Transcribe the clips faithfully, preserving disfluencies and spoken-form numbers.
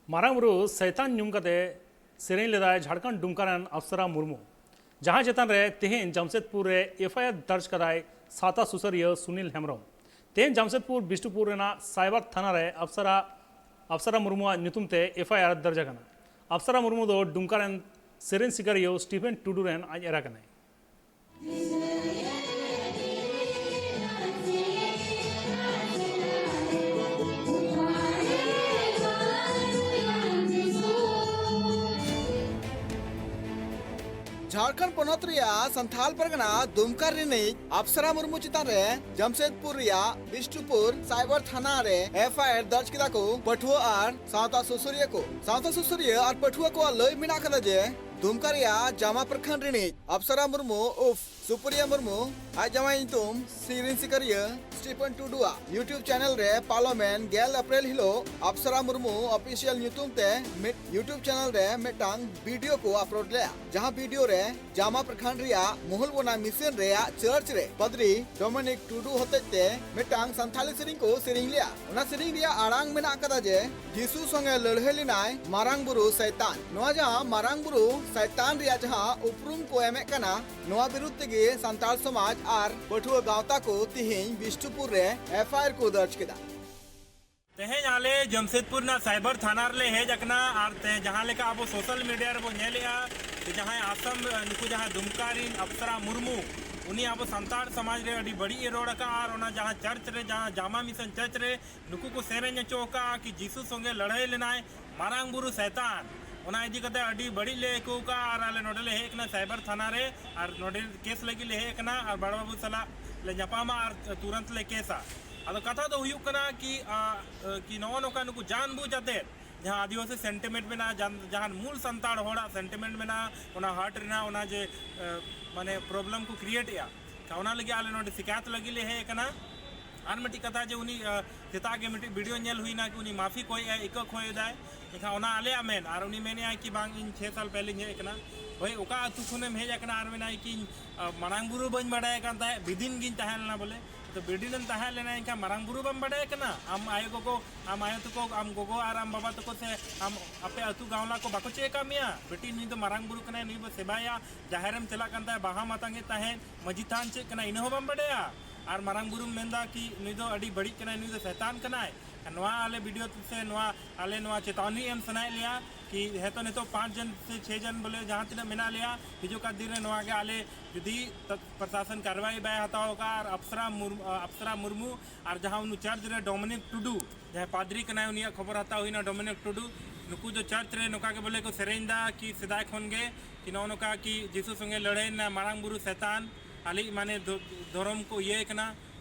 ᱢᱟᱨᱟᱝ ᱵᱩᱨᱩ ᱥᱟᱭᱛᱟᱱ ᱧᱩᱢ ᱠᱟᱛᱮ ᱥᱮᱨᱮᱧ ᱞᱮᱫᱟᱭ ᱡᱷᱟᱲᱠᱷᱚᱸᱰ ᱰᱩᱢᱠᱟ ᱨᱮᱱ ᱟᱯᱥᱟᱨᱟ ᱢᱩᱨᱢᱩ, ᱡᱟᱦᱟᱸ ᱪᱮᱛᱟᱱ ᱨᱮ ᱛᱮᱦᱮᱧ ᱡᱟᱢᱥᱮᱫᱽᱯᱩᱨ ᱨᱮ ᱮᱯᱷ ᱟᱭ ᱟᱨ ᱫᱟᱨᱡᱽ ᱠᱟᱫᱟᱭ ᱥᱟᱶᱛᱟ ᱥᱩᱥᱟᱹᱨᱤᱭᱟᱹ ᱥᱩᱱᱤᱞ ᱦᱮᱢᱵᱨᱚᱢ᱾ ᱛᱮᱦᱮᱧ ᱡᱟᱢᱥᱮᱫᱽᱯᱩᱨ ᱵᱤᱥᱱᱩᱯᱩᱨ ᱨᱮᱱᱟᱜ ᱥᱟᱭᱵᱟᱨ ᱛᱷᱟᱱᱟ ᱨᱮ ᱟᱯᱥᱟᱨᱟ, ᱟᱯᱥᱟᱨᱟ ᱢᱩᱨᱢᱩᱣᱟᱜ ᱧᱩᱛᱩᱢ ᱛᱮ ᱮᱯᱷ ᱟᱭ ᱟᱨ ᱫᱟᱨᱡᱽ ᱟᱠᱟᱱᱟ᱾ ᱟᱯᱥᱟᱨᱟ ᱢᱩᱨᱢᱩ ᱫᱚ ᱰᱩᱢᱠᱟ ᱨᱮᱱ ᱥᱮᱨᱮᱧ ᱥᱤᱠᱟᱹᱨᱤᱭᱟᱹ ᱥᱴᱤᱯᱷᱮᱱ ᱴᱩᱰᱩ ᱨᱮᱱ ᱟᱡ ᱮᱨᱟ ᱠᱟᱱᱟᱭ᱾ ᱡᱷᱟᱲᱠᱷᱚᱸᱰ ᱯᱚᱱᱚᱛ ᱨᱮᱭᱟᱜ ᱥᱟᱱᱛᱷᱟᱞ ᱯᱟᱨᱜᱟᱱᱟ ᱫᱩᱢᱠᱟ ᱨᱤᱱᱤᱡ ᱟᱯᱥᱟᱨᱟ ᱢᱩᱨᱢᱩ ᱪᱮᱛᱟᱱ ᱨᱮ ᱡᱟᱢᱥᱮᱫᱽᱯᱩᱨ ᱨᱮᱭᱟᱜ ᱵᱤᱥᱱᱩᱯᱩᱨ ᱥᱟᱭᱵᱟᱨ ᱛᱷᱟᱱᱟ ᱨᱮ ᱮᱯᱷ ᱟᱭ ᱟᱨ ᱫᱟᱨᱡᱽ ᱠᱮᱫᱟ ᱠᱚ ᱯᱟᱹᱴᱷᱩᱣᱟᱹ ᱟᱨ ᱥᱟᱶᱛᱟ ᱥᱩᱥᱟᱹᱨᱤᱭᱟᱹ ᱠᱚ᱾ ᱥᱟᱶᱛᱟ ᱥᱩᱥᱟᱹᱨᱤᱭᱟᱹ ᱟᱨ ᱯᱟᱹᱴᱷᱩᱣᱟᱹ ᱠᱚᱣᱟᱜ ᱞᱟᱹᱭ ᱢᱮᱱᱟᱜ ᱟᱠᱟᱫᱟ ᱡᱮ ᱫᱩᱢᱠᱟ ᱨᱮᱭᱟᱜ ᱡᱟᱢᱟ ᱯᱨᱚᱠᱷᱚᱸᱰ ᱨᱤᱱᱤᱡ ᱟᱯᱥᱟᱨᱟ ᱢᱩᱨᱢᱩ ᱩᱯ ᱥᱩᱯᱨᱤᱭᱟ ᱢᱩᱨᱢᱩ ᱟᱡ ᱡᱟᱶᱟᱭ ᱧᱩᱛᱩᱢ ᱥᱮᱨᱮᱧ ᱥᱤᱠᱟᱹᱨᱤᱭᱟᱹ ᱥᱴᱤᱯᱷᱮᱱ ᱴᱩᱰᱩᱣᱟᱜ YouTube ᱪᱮᱱᱮᱞ ᱨᱮ ᱯᱟᱨᱚᱢᱮᱱ ᱜᱮᱞ ᱮᱯᱨᱤᱞ ᱦᱤᱞᱳᱜ ᱟᱯᱥᱟᱨᱟ ᱢᱩᱨᱢᱩ ᱚᱯᱷᱤᱥᱤᱭᱟᱞ ᱧᱩᱛᱩᱢ ᱛᱮ ᱢᱤᱫ YouTube ᱪᱮᱱᱮᱞ ᱨᱮ ᱢᱤᱫᱴᱟᱝ ᱵᱷᱤᱰᱤᱭᱳ ᱠᱚ ᱟᱯᱞᱳᱰ ᱞᱮᱫᱼᱟ, ᱡᱟᱦᱟᱸ ᱵᱷᱤᱰᱤᱭᱳ ᱨᱮ ᱡᱟᱢᱟ ᱯᱨᱚᱠᱷᱚᱸᱰ ᱨᱮᱭᱟᱜ ᱢᱚᱦᱩᱞᱵᱚᱱᱟ ᱢᱤᱥᱚᱱ ᱨᱮᱭᱟᱜ ᱪᱟᱨᱪ ᱨᱮ ᱯᱟᱫᱽᱨᱤ ᱰᱚᱢᱤᱱᱤᱠ ᱴᱩᱰᱩ ᱦᱚᱛᱮᱡ ᱛᱮ ᱢᱤᱫᱴᱟᱝ ᱥᱟᱱᱛᱷᱟᱞᱤ ᱥᱮᱨᱮᱧ ᱠᱚ ᱥᱮᱨᱮᱧ ᱞᱮᱫᱼᱟ᱾ ᱚᱱᱟ ᱥᱮᱨᱮᱧ ᱨᱮᱭᱟᱜ ᱟᱲᱟᱝ ᱢᱮᱱᱟᱜ ᱟᱠᱟᱫᱟ ᱡᱮ ᱡᱤᱥᱩ ᱥᱚᱸᱜᱮ ᱞᱟᱹᱲᱦᱟᱹᱭ ᱞᱮᱱᱟᱭ ᱢᱟᱨᱟᱝ ᱵᱩᱨᱩ ᱥᱟᱭᱛᱟᱱ᱾ ᱱᱚᱣᱟ ᱡᱟᱦᱟᱸ ᱢᱟᱨᱟᱝ ᱵᱩᱨᱩ ᱥᱟᱭᱛᱟᱱ ᱨᱮᱭᱟᱜ ᱡᱟᱦᱟᱸ ᱩᱯᱨᱩᱢ ᱠᱚ ᱮᱢᱮᱫ ᱠᱟᱱᱟ, ᱱᱚᱣᱟ ᱵᱤᱨᱩᱫᱷ ᱛᱮᱜᱮ ᱥᱟᱱᱛᱟᱲ ᱥᱚᱢᱟᱡᱽ ᱟᱨ ᱯᱟᱹᱴᱷᱩᱣᱟᱹ ᱜᱟᱶᱛᱟ ᱠᱚ ᱛᱤᱦᱤᱧ ᱵᱤᱥᱱᱩᱯᱩᱨ ᱨᱮ ᱮᱯᱷ ᱟᱭ ᱟᱨ ᱠᱚ ᱫᱟᱨᱡᱽ ᱠᱮᱫᱟ᱾ ᱛᱮᱦᱮᱧ ᱟᱞᱮ ᱡᱟᱢᱥᱮᱫᱽᱯᱩᱨ ᱨᱮᱱᱟᱜ ᱥᱟᱭᱵᱟᱨ ᱛᱷᱟᱱᱟ ᱨᱮᱞᱮ ᱦᱮᱡ ᱟᱠᱟᱱᱟ ᱟᱨ ᱛᱮ ᱡᱟᱦᱟᱸ ᱞᱮᱠᱟ ᱟᱵᱚ ᱥᱳᱥᱟᱞ ᱢᱤᱰᱤᱭᱟ ᱨᱮᱵᱚ ᱧᱮᱞᱮᱜᱼᱟ ᱡᱮ ᱡᱟᱦᱟᱸᱭ ᱟᱥᱟᱢ, ᱱᱩᱠᱩ ᱡᱟᱦᱟᱸᱭ ᱫᱩᱢᱠᱟ ᱨᱤᱱ ᱟᱯᱥᱟᱨᱟ ᱢᱩᱨᱢᱩ, ᱩᱱᱤ ᱟᱵᱚ ᱥᱟᱱᱛᱟᱲ ᱥᱚᱢᱟᱡᱽ ᱨᱮ ᱟᱹᱰᱤ ᱵᱟᱹᱲᱤᱡ ᱮ ᱨᱚᱲ ᱟᱠᱟᱫᱼᱟ ᱟᱨ ᱚᱱᱟ ᱡᱟᱦᱟᱸ ᱪᱟᱨᱪ ᱨᱮ, ᱡᱟᱦᱟᱸ ᱡᱟᱢᱟ ᱢᱤᱥᱚᱱ ᱪᱟᱨᱪ ᱨᱮ ᱱᱩᱠᱩ ᱠᱚ ᱥᱮᱨᱮᱧ ᱦᱚᱪᱚ ᱟᱠᱟᱫᱼᱟ ᱠᱤ ᱡᱤᱥᱩ ᱥᱚᱸᱜᱮ ᱞᱟᱹᱲᱦᱟᱹᱭ ᱞᱮᱱᱟᱭ ᱢᱟᱨᱟᱝ ᱵᱩᱨᱩ ᱥᱟᱭᱛᱟᱱ, ᱚᱱᱟ ᱤᱫᱤ ᱠᱟᱛᱮ ᱟᱹᱰᱤ ᱵᱟᱹᱲᱤᱡ ᱞᱮ ᱟᱹᱭᱠᱟᱹᱣ ᱟᱠᱟᱫᱼᱟ ᱟᱨ ᱟᱞᱮ ᱱᱚᱰᱮ ᱞᱮ ᱦᱮᱡ ᱟᱠᱟᱱᱟ ᱥᱟᱭᱵᱟᱨ ᱛᱷᱟᱱᱟ ᱨᱮ ᱟᱨ ᱱᱚᱰᱮ ᱠᱮᱥ ᱞᱟᱹᱜᱤᱫ ᱞᱮ ᱦᱮᱡ ᱟᱠᱟᱱᱟ ᱟᱨ ᱵᱟᱲᱟ ᱵᱟᱹᱵᱩ ᱥᱟᱞᱟᱜ ᱞᱮ ᱧᱟᱯᱟᱢᱟ ᱟᱨ ᱛᱩᱨᱟᱹᱱᱛ ᱞᱮ ᱠᱮᱥᱟ᱾ ᱟᱫᱚ ᱠᱟᱛᱷᱟ ᱫᱚ ᱦᱩᱭᱩᱜ ᱠᱟᱱᱟ ᱠᱤ, ᱟ, ᱟ, ᱠᱤ ᱱᱚᱜᱼᱚ ᱱᱚᱝᱠᱟ ᱱᱩᱠᱩ ᱡᱟᱱ ᱵᱩᱡᱽ ᱟᱛᱮᱫ ᱡᱟᱦᱟᱸ ᱟᱹᱫᱤᱵᱟᱹᱥᱤ ᱥᱮᱱᱴᱤᱢᱮᱱᱴ ᱢᱮᱱᱟᱜᱼᱟ, ᱡᱟᱱ-, ᱡᱟᱦᱟᱸ ᱢᱩᱞ ᱥᱟᱱᱛᱟᱲ ᱦᱚᱲᱟᱜ ᱥᱮᱱᱴᱤᱢᱮᱱᱴ ᱢᱮᱱᱟᱜᱼᱟ, ᱚᱱᱟ ᱦᱟᱨᱴ ᱨᱮᱱᱟᱜ ᱚᱱᱟ ᱡᱮ, ᱟ, ᱢᱟᱱᱮ ᱯᱨᱚᱵᱞᱮᱢ ᱠᱚ ᱠᱨᱤᱭᱮᱴ ᱮᱜᱼᱟ, ᱠᱷᱟᱱ ᱚᱱᱟ ᱞᱟᱹᱜᱤᱫ ᱟᱞᱮ ᱱᱚᱰᱮ ᱥᱤᱠᱟᱭᱟᱛ ᱞᱟᱹᱜᱤᱫ ᱞᱮ ᱦᱮᱡ ᱟᱠᱟᱱᱟ᱾ ᱟᱨ ᱢᱤᱫᱴᱤᱡ ᱠᱟᱛᱷᱟ ᱡᱮ ᱩᱱᱤ, ᱟ, ᱥᱮᱛᱟᱜ ᱜᱮ ᱢᱤᱫᱴᱤᱡ ᱵᱷᱤᱰᱤᱭᱳ ᱧᱮᱞ ᱦᱩᱭᱱᱟ ᱠᱤ ᱩᱱᱤ ᱢᱟᱹᱯᱷᱤ ᱠᱚᱭᱮᱜᱼᱟᱭ, ᱤᱠᱟᱹ ᱠᱚᱭᱮᱫᱟᱭ, ᱮᱱᱠᱷᱟᱱ ᱚᱱᱟ ᱟᱞᱮᱭᱟᱜ ᱢᱮᱱ, ᱟᱨ ᱩᱱᱤ ᱢᱮᱱᱮᱜᱼᱟᱭ ᱠᱤ ᱵᱟᱝ, ᱤᱧ ᱪᱷᱮ ᱥᱟᱞ ᱯᱮᱦᱞᱮᱧ ᱦᱮᱡ ᱟᱠᱟᱱᱟ᱾ ᱦᱳᱭ, ᱚᱠᱟ ᱟᱹᱛᱩ ᱠᱷᱚᱱᱮᱢ ᱦᱮᱡ ᱟᱠᱟᱱᱟ? ᱟᱨ ᱢᱮᱱᱟᱭ ᱠᱤ ᱤᱧ, ᱟ, ᱢᱟᱨᱟᱝ ᱵᱩᱨᱩ ᱵᱟᱹᱧ ᱵᱟᱰᱟᱭ ᱠᱟᱱ ᱛᱟᱦᱮᱸᱫ, ᱵᱤᱫᱤᱱ ᱜᱤᱧ ᱛᱟᱦᱮᱸ ᱞᱮᱱᱟ ᱵᱚᱞᱮ᱾ ᱵᱤᱰᱤᱱ ᱮᱢ ᱛᱟᱦᱮᱸ ᱞᱮᱱᱟ, ᱮᱱᱠᱷᱟᱱ ᱢᱟᱨᱟᱝ ᱵᱩᱨᱩ ᱵᱟᱢ ᱵᱟᱰᱟᱭ ᱠᱟᱱᱟ? ᱟᱢ ᱟᱭᱳ ᱜᱚᱜᱚ, ᱟᱢ ᱟᱭᱳ ᱛᱟᱠᱚ, ᱟᱢ ᱜᱚᱜᱚ ᱟᱨ ᱟᱢ ᱵᱟᱵᱟ ᱛᱟᱠᱚ ᱥᱮ ᱟᱢ ᱟᱯᱮ ᱟᱹᱛᱩ ᱜᱟᱶᱞᱟ ᱠᱚ ᱵᱟᱠᱚ ᱪᱮᱫ ᱟᱠᱟᱫ ᱢᱮᱭᱟ? ᱵᱤᱴᱤ, ᱱᱩᱭ ᱫᱚ ᱢᱟᱨᱟᱝ ᱵᱩᱨᱩ ᱠᱟᱱᱟᱭ, ᱱᱩᱭ ᱵᱚ ᱥᱮᱵᱟᱭᱟ, ᱡᱟᱦᱮᱨᱮᱢ ᱪᱟᱞᱟᱜ ᱠᱟᱱ ᱛᱟᱦᱮᱸᱫ, ᱵᱟᱦᱟᱢ ᱟᱛᱟᱝ ᱮᱫ ᱛᱟᱦᱮᱸᱫ, ᱢᱟᱹᱡᱷᱤ ᱛᱷᱟᱱ ᱪᱮᱫ ᱠᱟᱱᱟ, ᱤᱱᱟᱹ ᱦᱚᱸ ᱵᱟᱢ ᱵᱟᱰᱟᱭᱟ? ᱟᱨ ᱢᱟᱨᱟᱝ ᱵᱩᱨᱩᱢ ᱢᱮᱱᱫᱟ ᱠᱤ ᱱᱩᱭ ᱫᱚ ᱟᱹᱰᱤ ᱵᱟᱹᱲᱤᱡ ᱠᱟᱱᱟᱭ, ᱱᱩᱭ ᱫᱚ ᱥᱮᱛᱟᱱ ᱠᱟᱱᱟᱭ? ᱱᱚᱣᱟ ᱟᱞᱮ ᱵᱤᱰᱤᱭᱳ ᱥᱮ ᱱᱚᱣᱟ ᱟᱞᱮ ᱱᱚᱣᱟ ᱪᱮᱛᱟᱣᱱᱤ ᱮᱢ ᱥᱟᱱᱟᱭᱮᱫ ᱞᱮᱭᱟ ᱠᱤ ᱦᱮᱸᱛᱚ ᱱᱤᱛᱚᱜ ᱯᱟᱸᱪ ᱡᱚᱱ ᱥᱮ ᱪᱷᱮ ᱡᱚᱱ ᱵᱚᱞᱮ ᱡᱟᱦᱟᱸ ᱛᱤᱱᱟᱹᱜ ᱢᱮᱱᱟᱜ ᱞᱮᱭᱟ, ᱦᱤᱡᱩᱜ ᱠᱟᱱ ᱫᱤᱱ ᱨᱮ ᱱᱚᱣᱟ ᱜᱮ ᱟᱞᱮ ᱡᱩᱫᱤ ᱛᱚ-, ᱯᱨᱚᱥᱟᱥᱚᱱ ᱠᱟᱨᱣᱟᱭ ᱵᱟᱭ ᱦᱟᱛᱟᱣ ᱟᱠᱟᱫᱼᱟ ᱟᱨ ᱟᱯᱥᱨᱟ ᱢᱩᱨᱢᱩ, ᱟᱯᱥᱨᱟ ᱢᱩᱨᱢᱩ ᱟᱨ ᱡᱟᱦᱟᱸ ᱩᱱᱤ ᱪᱟᱨᱪ ᱨᱮ ᱰᱚᱢᱤᱱᱤᱠ ᱴᱩᱰᱩ, ᱡᱟᱦᱟᱸᱭ ᱯᱟᱫᱽᱨᱤ ᱠᱟᱱᱟᱭ, ᱩᱱᱤᱭᱟᱜ ᱠᱷᱚᱵᱚᱨ ᱦᱟᱛᱟᱣ ᱦᱩᱭᱱᱟ, ᱰᱚᱢᱤᱱᱤᱠ ᱴᱩᱰᱩ, ᱱᱩᱠᱩ ᱫᱚ ᱪᱟᱨᱪ ᱨᱮ ᱱᱚᱝᱠᱟ ᱜᱮ ᱵᱚᱞᱮ ᱠᱚ ᱥᱮᱨᱮᱧ ᱮᱫᱟ ᱠᱤ ᱥᱮᱫᱟᱭ ᱠᱷᱚᱱ ᱜᱮ ᱠᱤ ᱱᱚᱜᱼᱚ ᱱᱚᱝᱠᱟ ᱠᱤ ᱡᱤᱥᱩ ᱥᱚᱸᱜᱮ ᱞᱟᱹᱲᱦᱟᱹᱭ ᱮᱱᱟ ᱢᱟᱨᱟᱝ ᱵᱩᱨᱩ ᱥᱮᱛᱟᱱ, ᱟᱞᱮ ᱢᱟᱱᱮ ᱫᱷᱚ-, ᱫᱷᱚᱨᱚᱢ ᱠᱚ ᱤᱭᱟᱹᱭ ᱠᱟᱱᱟ᱾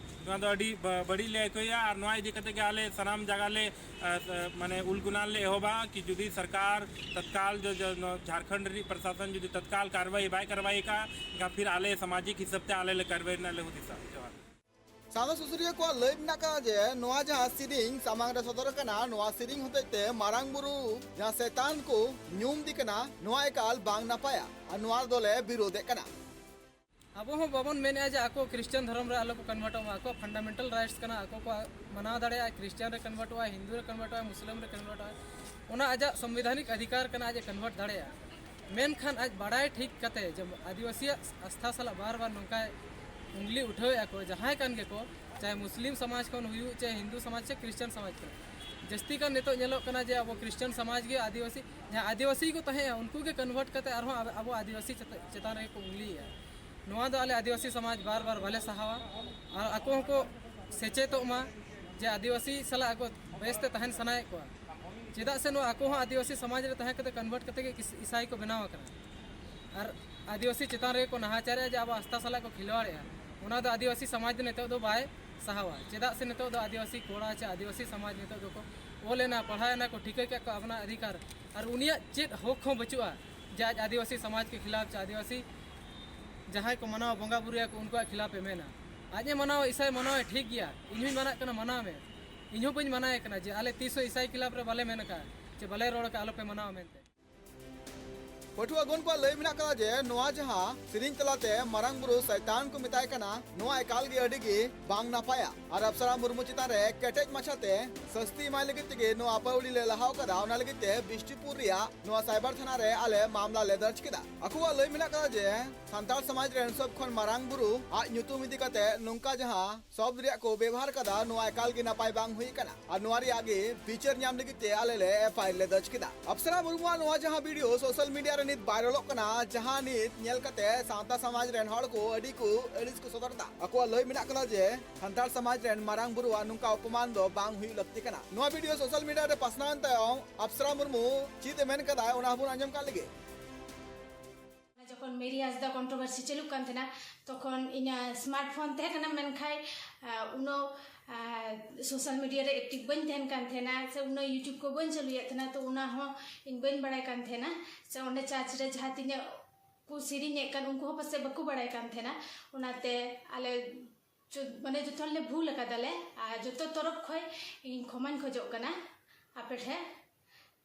ᱱᱚᱣᱟ ᱫᱚ ᱟᱹᱰᱤ ᱵᱟ-, ᱵᱟᱹᱲᱤᱡ ᱞᱮ ᱟᱹᱭᱠᱟᱹᱣᱮᱫᱼᱟ ᱟᱨ ᱱᱚᱣᱟ ᱤᱫᱤ ᱠᱟᱛᱮ ᱜᱮ ᱟᱞᱮ ᱥᱟᱱᱟᱢ ᱡᱟᱭᱜᱟ ᱞᱮ, ᱟ, ᱟ, ᱢᱟᱱᱮ ᱩᱞᱜᱩᱱᱟᱱ ᱞᱮ ᱮᱦᱚᱵᱟ ᱠᱤ ᱡᱩᱫᱤ ᱥᱚᱨᱠᱟᱨ ᱛᱚᱛᱠᱟᱞ ᱡᱚ-, ᱡᱚ-, ᱱᱚ-, ᱡᱷᱟᱲᱠᱷᱚᱸᱰ ᱨᱤᱱᱤᱡ ᱯᱨᱚᱥᱟᱥᱚᱱ ᱡᱩᱫᱤ ᱛᱚᱛᱠᱟᱞ ᱠᱟᱨᱣᱟᱭ ᱵᱟᱭ ᱠᱟᱨᱣᱟᱭ ᱠᱷᱟᱱ, ᱮᱱᱠᱷᱟᱱ ᱯᱷᱤᱨ ᱟᱞᱮ ᱥᱟᱢᱟᱡᱤᱠ ᱦᱤᱥᱟᱹᱵ ᱛᱮ ᱟᱞᱮ ᱞᱮ ᱠᱟᱨᱣᱟᱭ ᱨᱮᱱᱟᱜ ᱞᱮ ᱦᱩᱫᱤᱥᱟ᱾ ᱡᱚᱦᱟᱨ᱾ ᱥᱟᱶᱛᱟ ᱥᱩᱥᱟᱹᱨᱤᱭᱟᱹ ᱠᱚᱣᱟᱜ ᱞᱟᱹᱭ ᱢᱮᱱᱟᱜ ᱟᱠᱟᱫᱟ ᱡᱮ ᱱᱚᱣᱟ ᱡᱟᱦᱟᱸ ᱥᱮᱨᱮᱧ ᱥᱟᱢᱟᱝ ᱨᱮ ᱥᱚᱫᱚᱨ ᱟᱠᱟᱱᱟ, ᱱᱚᱣᱟ ᱥᱮᱨᱮᱧ ᱦᱚᱛᱮᱡ ᱛᱮ ᱢᱟᱨᱟᱝ ᱵᱩᱨᱩ ᱡᱟᱦᱟᱸ ᱥᱮᱛᱟᱱ ᱠᱚ ᱧᱩᱢ ᱫᱤ ᱠᱟᱱᱟ, ᱱᱚᱣᱟ ᱮᱠᱟᱞ ᱵᱟᱝ ᱱᱟᱯᱟᱭᱟ ᱟᱨ ᱱᱚᱣᱟ ᱫᱚᱞᱮ ᱵᱤᱨᱳᱫᱷᱮᱫ ᱠᱟᱱᱟ᱾ ᱟᱵᱚ ᱦᱚᱸ ᱵᱟᱵᱚᱱ ᱢᱮᱱᱮᱫᱼᱟ ᱡᱮ ᱟᱠᱚ ᱠᱷᱨᱤᱥᱪᱟᱱ ᱫᱷᱚᱨᱚᱢ ᱨᱮ ᱟᱞᱚ ᱠᱚ ᱠᱚᱱᱵᱷᱟᱨᱴᱚᱜ ᱢᱟ, ᱟᱠᱚᱣᱟᱜ ᱯᱷᱟᱱᱰᱟᱢᱮᱱᱴᱟᱞ ᱨᱟᱭᱤᱴᱥ ᱠᱟᱱᱟ, ᱟᱠᱚ ᱠᱚ ᱢᱟᱱᱟᱣ ᱫᱟᱲᱮᱭᱟᱜᱼᱟ, ᱠᱷᱨᱤᱥᱪᱟᱱ ᱨᱮ ᱠᱚᱱᱵᱷᱟᱨᱴᱚᱜᱼᱟ, ᱦᱤᱱᱫᱩ ᱨᱮ ᱠᱚᱱᱵᱷᱟᱨᱴᱚᱜᱼᱟ, ᱢᱩᱥᱞᱤᱢ ᱨᱮ ᱠᱚᱱᱵᱷᱟᱨᱴᱚᱜᱼᱟ, ᱚᱱᱟ ᱟᱡᱟᱜ ᱥᱚᱝᱵᱤᱫᱷᱟᱱᱤᱠ ᱚᱫᱷᱤᱠᱟᱨ ᱠᱟᱱᱟ, ᱟᱡ ᱮ ᱠᱚᱱᱵᱷᱟᱨᱴ ᱫᱟᱲᱮᱭᱟᱜᱼᱟ᱾ ᱢᱮᱱᱠᱷᱟᱱ ᱟᱡ ᱵᱟᱲᱟᱭ ᱴᱷᱤᱠ ᱠᱟᱛᱮ ᱡᱮ ᱟᱹᱫᱤᱵᱟᱹᱥᱤᱭᱟᱜ ᱟᱥᱛᱷᱟ ᱥᱟᱞᱟᱜ ᱵᱟᱨ ᱵᱟᱨ ᱱᱚᱝᱠᱟᱭ ᱩᱝᱞᱤ ᱩᱴᱷᱟᱹᱣᱮᱫᱼᱟ ᱠᱚ ᱡᱟᱦᱟᱸᱭ ᱠᱟᱱ ᱜᱮᱠᱚ, ᱪᱟᱦᱮ ᱢᱩᱥᱞᱤᱢ ᱥᱚᱢᱟᱡᱽ ᱠᱷᱚᱱ ᱦᱩᱭᱩᱜ, ᱪᱟᱦᱮ ᱦᱤᱱᱫᱩ ᱥᱚᱢᱟᱡᱽ, ᱪᱟᱦᱮ ᱠᱷᱨᱤᱥᱪᱟᱱ ᱥᱚᱢᱟᱡᱽ ᱠᱷᱚᱱ᱾ ᱡᱟᱹᱥᱛᱤ ᱠᱟᱨ ᱱᱤᱛᱚᱜ ᱧᱮᱞᱚᱜ ᱠᱟᱱᱟ ᱡᱮ ᱟᱵᱚ ᱠᱷᱨᱤᱥᱪᱟᱱ ᱥᱚᱢᱟᱡᱽ ᱜᱮ ᱟᱹᱫᱤᱵᱟᱹᱥᱤ, ᱡᱟᱦᱟᱸ ᱟᱹᱫᱤᱵᱟᱹᱥᱤ ᱠᱚ ᱛᱟᱦᱮᱸᱜᱼᱟ ᱩᱱᱠᱩ ᱜᱮ ᱠᱚᱱᱵᱷᱟᱨᱴ ᱠᱟᱛᱮ ᱟᱨᱦᱚᱸ ᱟᱵᱚ, ᱟᱵᱚ ᱟᱹᱫᱤᱵᱟᱹᱥᱤ ᱪᱮᱛᱟ-, ᱪᱮᱛᱟᱱ ᱨᱮᱜᱮ ᱠᱚ ᱩᱝᱞᱤᱭᱮᱫᱼᱟ᱾ ᱱᱚᱣᱟ ᱫᱚ ᱟᱞᱮ ᱟᱹᱫᱤᱵᱟᱹᱥᱤ ᱥᱚᱢᱟᱡᱽ ᱵᱟᱨ ᱵᱟᱨ ᱵᱟᱞᱮ ᱥᱟᱦᱟᱣᱟ ᱟᱨ ᱟᱠᱚ ᱦᱚᱸᱠᱚ ᱥᱮᱪᱮᱫᱚᱜ ᱢᱟ ᱡᱮ ᱟᱹᱫᱤᱵᱟᱹᱥᱤ ᱥᱟᱞᱟᱜ ᱟᱠᱚ ᱵᱮᱥᱛᱮ ᱛᱟᱦᱮᱱ ᱥᱟᱱᱟᱭᱮᱫ ᱠᱚᱣᱟ᱾ ᱪᱮᱫᱟᱜ ᱥᱮ ᱱᱚᱣᱟ ᱟᱠᱚ ᱦᱚᱸ ᱟᱹᱫᱤᱵᱟᱹᱥᱤ ᱥᱚᱢᱟᱡᱽ ᱨᱮ ᱛᱟᱦᱮᱸ ᱠᱟᱛᱮ ᱠᱚᱱᱵᱷᱟᱨᱴ ᱠᱟᱛᱮ ᱜᱮ ᱤᱥ-, ᱤᱥᱟᱭ ᱠᱚ ᱵᱮᱱᱟᱣ ᱟᱠᱟᱱᱟ ᱟᱨ ᱟᱹᱫᱤᱵᱟᱹᱥᱤ ᱪᱮᱛᱟᱱ ᱨᱮᱜᱮ ᱠᱚ ᱱᱟᱦᱟᱪᱟᱨᱮᱫᱼᱟ ᱡᱮ ᱟᱵᱚ ᱟᱥᱛᱷᱟ ᱥᱟᱞᱟᱜ ᱠᱚ ᱠᱷᱤᱞᱣᱟᱲᱮᱫᱼᱟ᱾ ᱚᱱᱟ ᱫᱚ ᱟᱹᱫᱤᱵᱟᱹᱥᱤ ᱥᱚᱢᱟᱡᱽ ᱫᱚ ᱱᱤᱛᱚᱜ ᱫᱚ ᱵᱟᱭ ᱥᱟᱦᱟᱣᱟ᱾ ᱪᱮᱫᱟᱜ ᱥᱮ ᱱᱤᱛᱚᱜ ᱫᱚ ᱟᱹᱫᱤᱵᱟᱹᱥᱤ ᱠᱚᱲᱟ ᱪᱮ ᱟᱹᱫᱤᱵᱟᱹᱥᱤ ᱥᱚᱢᱟᱡᱽ ᱱᱤᱛᱚᱜ ᱫᱚᱠᱚ ᱚᱞ ᱮᱱᱟ, ᱯᱟᱲᱦᱟᱣ ᱮᱱᱟ ᱠᱚ, ᱴᱷᱤᱠᱟᱹ ᱠᱮᱫ ᱠᱚ ᱟᱵᱚᱱᱟᱜ ᱚᱫᱷᱤᱠᱟᱨ, ᱟᱨ ᱩᱱᱤᱭᱟᱜ ᱪᱮᱫ ᱦᱚᱠ ᱦᱚᱸ ᱵᱟᱹᱪᱩᱜᱼᱟ ᱡᱮ ᱟᱡ ᱟᱹᱫᱤᱵᱟᱹᱥᱤ ᱥᱚᱢᱟᱡᱽ ᱠᱚ ᱠᱷᱤᱞᱟᱯ ᱪᱮ ᱟᱹᱫᱤᱵᱟᱹᱥᱤ ᱡᱟᱦᱟᱸᱭ ᱠᱚ ᱢᱟᱱᱟᱣᱟ ᱵᱚᱸᱜᱟ ᱵᱩᱨᱩᱭᱟᱠᱚ ᱩᱱᱠᱩᱣᱟᱜ ᱠᱷᱤᱞᱟᱯ ᱮ ᱢᱮᱱᱟ᱾ ᱟᱡ ᱮ ᱢᱟᱱᱟᱣᱟ, ᱤᱥᱟᱭ ᱢᱟᱱᱟᱣᱟ, ᱴᱷᱤᱠ ᱜᱮᱭᱟ, ᱤᱧ ᱦᱚᱸᱧ ᱢᱟᱱᱟᱜ ᱠᱟᱱᱟ, ᱢᱟᱱᱟᱣ ᱢᱮ᱾ ᱤᱧ ᱦᱚᱸ ᱵᱟᱹᱧ ᱢᱟᱱᱟᱭᱮ ᱠᱟᱱᱟ ᱡᱮ ᱟᱞᱮ ᱛᱤᱥ ᱦᱚᱸ ᱤᱥᱟᱭ ᱠᱷᱤᱞᱟᱯ ᱨᱮ ᱵᱟᱞᱮ ᱢᱮᱱ ᱟᱠᱟᱫᱼᱟ ᱪᱮ ᱵᱟᱞᱮ ᱨᱚᱲ ᱟᱠᱟᱫᱼᱟ ᱟᱞᱚᱯᱮ ᱢᱟᱱᱟᱣᱟ ᱢᱮᱱᱛᱮ᱾ ᱯᱟᱹᱴᱷᱩᱣᱟᱹ ᱜᱚᱱ ᱠᱚᱣᱟᱜ ᱞᱟᱹᱭ ᱢᱮᱱᱟᱜ ᱠᱟᱫᱟ ᱡᱮ ᱱᱚᱣᱟ ᱡᱟᱦᱟᱸ ᱥᱮᱨᱮᱧ ᱛᱟᱞᱟᱛᱮ ᱢᱟᱨᱟᱝ ᱵᱩᱨᱩ ᱥᱟᱭᱛᱟᱱ ᱠᱚ ᱢᱮᱛᱟᱭ ᱠᱟᱱᱟ, ᱱᱚᱣᱟ ᱮᱠᱟᱞ ᱜᱮ ᱟᱹᱰᱤ ᱜᱮ ᱵᱟᱝ ᱱᱟᱯᱟᱭᱟ ᱟᱨ ᱟᱯᱥᱟᱨᱟ ᱢᱩᱨᱢᱩ ᱪᱮᱛᱟᱱ ᱨᱮ ᱠᱮᱴᱮᱡ ᱢᱟᱪᱷᱟᱛᱮ ᱥᱟᱹᱥᱛᱤ ᱮᱢᱟᱭ ᱞᱟᱹᱜᱤᱫ ᱛᱮᱜᱮ ᱱᱚᱣᱟ ᱯᱟᱹᱣᱲᱤ ᱞᱮ ᱞᱟᱦᱟᱣ ᱠᱟᱫᱟ᱾ ᱚᱱᱟ ᱞᱟᱹᱜᱤᱫ ᱛᱮ ᱵᱤᱥᱴᱤᱯᱩᱨ ᱨᱮᱭᱟᱜ ᱱᱚᱣᱟ ᱥᱟᱭᱵᱟᱨ ᱛᱷᱟᱱᱟ ᱨᱮ ᱟᱞᱮ ᱢᱟᱢᱞᱟ ᱞᱮ ᱫᱟᱨᱡ ᱠᱮᱫᱟ᱾ ᱟᱠᱚᱣᱟᱜ ᱞᱟᱹᱭ ᱢᱮᱱᱟᱜ ᱠᱟᱫᱟ ᱡᱮ ᱥᱟᱱᱛᱟᱲ ᱥᱚᱢᱟᱡᱽ ᱨᱮᱱ ᱥᱚᱵ ᱠᱷᱚᱱ ᱢᱟᱨᱟᱝ ᱵᱩᱨᱩ ᱟᱡ ᱧᱩᱛᱩᱢ ᱤᱫᱤ ᱠᱟᱛᱮ ᱱᱚᱝᱠᱟ ᱡᱟᱦᱟᱸ ᱥᱚᱵᱫ ᱨᱮᱭᱟᱜ ᱠᱚ ᱵᱮᱵᱚᱦᱟᱨ ᱠᱟᱫᱟ, ᱱᱚᱣᱟ ᱮᱠᱟᱞ ᱜᱮ ᱱᱟᱯᱟᱭ ᱵᱟᱝ ᱦᱩᱭ ᱠᱟᱱᱟ ᱟᱨ ᱱᱚᱣᱟ ᱨᱮᱭᱟᱜ ᱜᱮ ᱵᱤᱪᱟᱹᱨ ᱧᱟᱢ ᱞᱟᱹᱜᱤᱫ ᱛᱮ ᱟᱞᱮ ᱞᱮ ᱮᱯᱷ ᱟᱭ ᱟᱨ ᱞᱮ ᱫᱟᱨᱡ ᱠᱮᱫᱟ᱾ ᱟᱯᱥᱟᱨᱟ ᱢᱩᱨᱢᱩᱣᱟᱜ ᱱᱚᱣᱟ ᱡᱟᱦᱟᱸ ᱵᱷᱤᱰᱤᱭᱳ ᱥᱳᱥᱟᱞ ᱢᱤᱰᱤᱭᱟ ᱨᱮ ᱱᱤᱛ ᱵᱟᱭᱨᱟᱞᱚᱜ ᱠᱟᱱᱟ, ᱡᱟᱦᱟᱸ ᱱᱤᱛ ᱧᱮᱞ ᱠᱟᱛᱮ ᱥᱟᱶᱛᱟ ᱥᱚᱢᱟᱡᱽ ᱨᱮᱱ ᱦᱚᱲ ᱠᱚ ᱟᱹᱰᱤ ᱠᱚ ᱟᱹᱲᱤᱥ ᱠᱚ ᱥᱚᱫᱚᱨ ᱮᱫᱟ᱾ ᱟᱠᱚᱣᱟᱜ ᱞᱟᱹᱭ ᱢᱮᱱᱟᱜ ᱠᱟᱫᱟ ᱡᱮ ᱥᱟᱱᱛᱟᱲ ᱥᱚᱢᱟᱡᱽ ᱨᱮᱱ ᱢᱟᱨᱟᱝ ᱵᱩᱨᱩᱣᱟᱜ ᱱᱚᱝᱠᱟ ᱚᱯᱚᱢᱟᱱ ᱫᱚ ᱵᱟᱝ ᱦᱩᱭᱩᱜ ᱞᱟᱹᱠᱛᱤ ᱠᱟᱱᱟ᱾ ᱱᱚᱣᱟ ᱵᱷᱤᱰᱤᱭᱳ ᱥᱳᱥᱟᱞ ᱢᱤᱰᱤᱭᱟ ᱨᱮ ᱯᱟᱥᱱᱟᱣ ᱮᱱ ᱛᱟᱭᱚᱢ ᱟᱯᱥᱟᱨᱟ ᱢᱩᱨᱢᱩ ᱪᱮᱫ ᱮ ᱢᱮᱱ ᱠᱟᱫᱟ, ᱚᱱᱟ ᱦᱚᱸᱵᱚᱱ ᱟᱸᱡᱚᱢ ᱠᱟᱜ ᱞᱮᱜᱮ᱾ ᱡᱚᱠᱷᱚᱱ ᱢᱮᱨᱤ ᱦᱟᱸᱥᱫᱟ ᱠᱚᱱᱴᱨᱳᱵᱷᱟᱨᱥᱤ ᱪᱟᱹᱞᱩᱜ ᱠᱟᱱ ᱛᱟᱦᱮᱱᱟ, ᱛᱚᱠᱷᱚᱱ ᱤᱧᱟᱹᱜ ᱥᱢᱟᱨᱴ ᱯᱷᱳᱱ ᱛᱟᱦᱮᱸ ᱠᱟᱱᱟ, ᱢᱮᱱᱠᱷᱟᱱ ᱟᱨ, ᱩᱱᱟᱹᱜ ᱥᱳᱥᱟᱞ ᱢᱤᱰᱤᱭᱟ ᱨᱮ ᱮᱠᱴᱤᱵᱷ ᱵᱟᱹᱧ ᱛᱟᱦᱮᱱ ᱠᱟᱱ ᱛᱟᱦᱮᱱᱟ, ᱥᱮ ᱩᱱᱟᱹᱜ ᱭᱩᱴᱩᱵᱽ ᱠᱚ ᱵᱟᱹᱧ ᱪᱟᱹᱞᱩᱭᱮᱫ ᱛᱟᱦᱮᱱᱟ, ᱛᱚ ᱚᱱᱟ ᱦᱚᱸ ᱤᱧ ᱵᱟᱹᱧ ᱵᱟᱲᱟᱭ ᱠᱟᱱ ᱛᱟᱦᱮᱱᱟ᱾ ᱥᱮ ᱚᱸᱰᱮ ᱪᱟᱨᱪ ᱨᱮ ᱡᱟᱦᱟᱸ ᱛᱤᱱᱟᱹᱜ ᱠᱚ ᱥᱮᱨᱮᱧᱮᱫ ᱠᱟᱱ, ᱩᱱᱠᱩ ᱦᱚᱸ ᱯᱟᱥᱮᱡ ᱵᱟᱠᱚ ᱵᱟᱲᱟᱭ ᱠᱟᱱ ᱛᱟᱦᱮᱱᱟ᱾ ᱚᱱᱟᱛᱮ ᱟᱞᱮ ᱡᱚ-, ᱢᱟᱱᱮ ᱡᱚᱛᱚ ᱦᱚᱲ ᱞᱮ ᱵᱷᱩᱞ ᱟᱠᱟᱫᱟᱞᱮ, ᱟᱨ ᱡᱚᱛᱚ ᱛᱚᱨᱚᱯ ᱠᱷᱚᱱ ᱤᱧ ᱠᱷᱚᱢᱟᱧ ᱠᱷᱚᱡᱚᱜ ᱠᱟᱱᱟ ᱟᱯᱮ ᱴᱷᱮᱱ᱾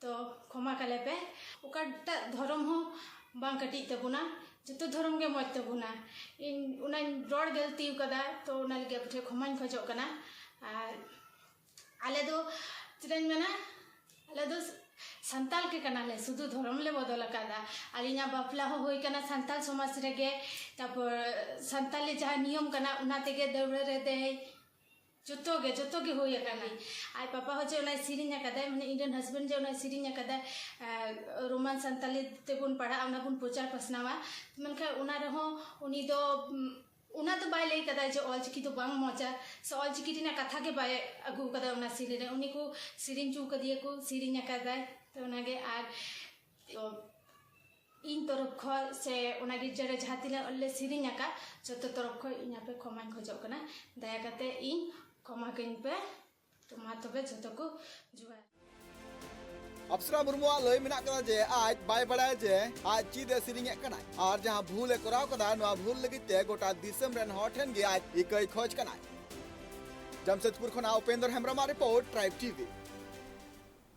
ᱛᱚ ᱠᱷᱚᱢᱟ ᱠᱟᱞᱮ ᱯᱮ᱾ ᱚᱠᱟᱴᱟᱜ ᱫᱷᱚᱨᱚᱢ ᱦᱚᱸ ᱵᱟᱝ ᱠᱟᱹᱴᱤᱡ ᱛᱟᱵᱚᱱᱟ, ᱡᱚᱛᱚ ᱫᱷᱚᱨᱚᱢ ᱜᱮ ᱢᱚᱡᱽ ᱛᱟᱵᱚᱱᱟ᱾ ᱤᱧ ᱚᱱᱟᱧ ᱨᱚᱲ ᱜᱟᱹᱞᱛᱤ ᱟᱠᱟᱫᱟ, ᱛᱚ ᱚᱱᱟ ᱞᱟᱹᱜᱤᱫ ᱟᱯᱮ ᱴᱷᱮᱱ ᱠᱷᱚᱢᱟᱧ ᱠᱷᱚᱡᱚᱜ ᱠᱟᱱᱟ᱾ ᱟᱨ ᱟᱞᱮ ᱫᱚ ᱪᱮᱫᱟᱧ ᱢᱮᱱᱟ, ᱟᱞᱮ ᱫᱚ ᱥᱟᱱᱛᱟᱲ ᱜᱮ ᱠᱟᱱᱟᱞᱮ, ᱥᱩᱫᱷᱩ ᱫᱷᱚᱨᱚᱢ ᱞᱮ ᱵᱚᱫᱚᱞ ᱟᱠᱟᱫᱟ᱾ ᱟᱹᱞᱤᱧᱟᱜ ᱵᱟᱯᱞᱟ ᱦᱚᱸ ᱦᱩᱭ ᱠᱟᱱᱟ ᱥᱟᱱᱛᱟᱲ ᱥᱚᱢᱟᱡᱽ ᱨᱮᱜᱮ, ᱛᱟᱨᱯᱚᱨ ᱥᱟᱱᱛᱟᱲᱤ ᱡᱟᱦᱟᱸ ᱱᱤᱭᱚᱢ ᱠᱟᱱᱟ, ᱚᱱᱟ ᱛᱮᱜᱮ ᱫᱟᱹᱣᱲᱟᱹ ᱨᱮ ᱫᱮᱡ, ᱡᱚᱛᱚ ᱜᱮ, ᱡᱚᱛᱚ ᱜᱮ ᱦᱩᱭ ᱟᱠᱟᱱᱟ᱾ ᱟᱡ ᱯᱟᱯᱟ ᱦᱚᱸ ᱡᱮ ᱚᱱᱟᱭ ᱥᱮᱨᱮᱧ ᱟᱠᱟᱫᱟᱭ, ᱢᱟᱱᱮ ᱤᱧ ᱨᱮᱱ ᱦᱟᱥᱵᱮᱱᱰ ᱡᱮ ᱚᱱᱟᱭ ᱥᱮᱨᱮᱧ ᱟᱠᱟᱫᱟᱭ, ᱟᱨ ᱨᱳᱢᱟᱱ ᱥᱟᱱᱛᱟᱞᱤ ᱛᱮᱵᱚᱱ ᱯᱟᱲᱦᱟᱜᱼᱟ, ᱚᱱᱟ ᱵᱚᱱ ᱯᱨᱚᱪᱟᱨ ᱯᱟᱥᱱᱟᱣᱟ, ᱢᱮᱱᱠᱷᱟᱱ ᱚᱱᱟ ᱨᱮᱦᱚᱸ ᱩᱱᱤ ᱫᱚ, ᱩᱢ, ᱚᱱᱟ ᱫᱚ ᱵᱟᱭ ᱞᱟᱹᱭ ᱠᱟᱫᱟᱭ ᱡᱮ ᱚᱞᱪᱤᱠᱤ ᱫᱚ ᱵᱟᱝ ᱢᱚᱡᱟ, ᱥᱮ ᱚᱞᱪᱤᱠᱤ ᱨᱮᱱᱟᱜ ᱠᱟᱛᱷᱟ ᱜᱮ ᱵᱟᱭ ᱟᱹᱜᱩ ᱠᱟᱫᱟ ᱚᱱᱟ ᱥᱮᱨᱮᱧ ᱨᱮ᱾ ᱩᱱᱤ ᱠᱚ ᱥᱮᱨᱮᱧ ᱦᱚᱪᱚ ᱠᱟᱫᱮᱭᱟ ᱠᱚ, ᱥᱮᱨᱮᱧ ᱟᱠᱟᱫᱟᱭ᱾ ᱛᱚ ᱚᱱᱟᱜᱮ, ᱟᱨ ᱛᱚ ᱤᱧ ᱛᱚᱨᱚᱯ ᱠᱷᱚᱱ ᱥᱮ ᱚᱱᱟ ᱜᱤᱨᱡᱟᱹ ᱨᱮ ᱡᱟᱦᱟᱸ ᱛᱤᱱᱟᱹᱜ ᱞᱮ ᱥᱮᱨᱮᱧ ᱟᱠᱟᱫ, ᱡᱚᱛᱚ ᱛᱚᱨᱚᱯ ᱠᱷᱚᱱ ᱤᱧ ᱟᱯᱮ ᱠᱷᱚᱢᱟᱧ ᱠᱷᱚᱡᱚᱜ ᱠᱟᱱᱟ, ᱫᱟᱭᱟ ᱠᱟᱛᱮ ᱤᱧ ᱠᱷᱚᱢᱟ ᱠᱟᱹᱧ ᱯᱮ᱾ ᱛᱚ ᱢᱟ ᱛᱚᱵᱮ ᱡᱚᱛᱚ ᱠᱚ ᱡᱚᱦᱟᱨ᱾ ᱟᱯᱥᱨᱟ ᱢᱩᱨᱢᱩᱣᱟᱜ ᱞᱟᱹᱭ ᱢᱮᱱᱟᱜ ᱠᱟᱫᱟ ᱡᱮ ᱟᱡ ᱵᱟᱭ ᱵᱟᱲᱟᱭᱟ ᱡᱮ ᱟᱡ ᱪᱮᱫ ᱮ ᱥᱮᱨᱮᱧᱮᱫ ᱠᱟᱱᱟᱭ, ᱟᱨ ᱡᱟᱦᱟᱸ ᱵᱷᱩᱞ ᱮ ᱠᱚᱨᱟᱣ ᱠᱟᱫᱟ, ᱱᱚᱣᱟ ᱵᱷᱩᱞ ᱞᱟᱹᱜᱤᱫ ᱛᱮ ᱜᱚᱴᱟ ᱫᱤᱥᱚᱢ ᱨᱮᱱ ᱦᱚᱲ ᱴᱷᱮᱱ ᱜᱮ ᱟᱡ ᱤᱠᱟᱹᱭ ᱠᱷᱚᱡ ᱠᱟᱱᱟᱭ᱾ ᱡᱟᱢᱥᱮᱫᱽᱯᱩᱨ ᱠᱷᱚᱱᱟᱜ ᱩᱯᱮᱱᱫᱨ ᱦᱮᱢᱵᱨᱚᱢᱟᱜ ᱨᱤᱯᱳᱨᱴ, ᱴᱨᱟᱭᱤᱵᱽ ᱴᱤᱵᱷᱤ᱾